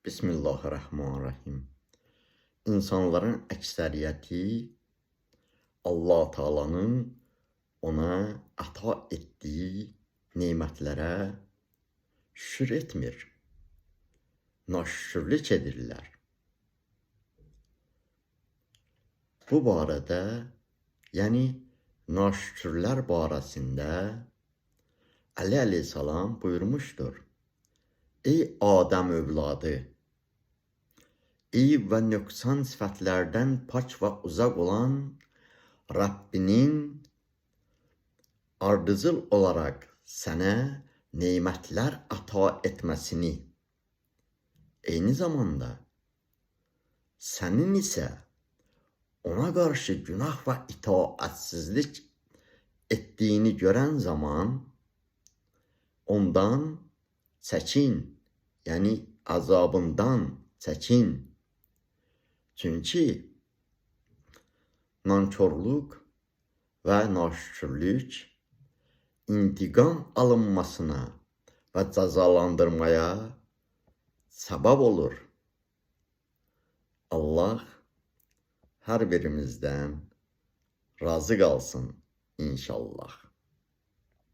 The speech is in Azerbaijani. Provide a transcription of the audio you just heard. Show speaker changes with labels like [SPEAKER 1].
[SPEAKER 1] Bismillahirrahmanirrahim. İnsanların əksəriyyəti Allah Taala'nın ona əta etdiyi nemətlərə şükür etmir. Naşükürlük edirlər. Bu barədə, yəni naşükürlər barəsində Əli əleyhissalam buyurmuşdur. Ey Adəm övladı! Eyib və nöqsan sifətlərdən pak və uzaq olan Rəbbinin ardıcıl olaraq sənə nemətlər əta etməsini, eyni zamanda sənin isə ona qarşı günah və itaətsizlik etdiyini görən zaman ondan çəkin, yəni azabından çəkin. Çünki nankorluq və naşükürlük intiqam alınmasına və cəzalandırmaya səbəb olur. Allah hər birimizdən razı qalsın inşallah.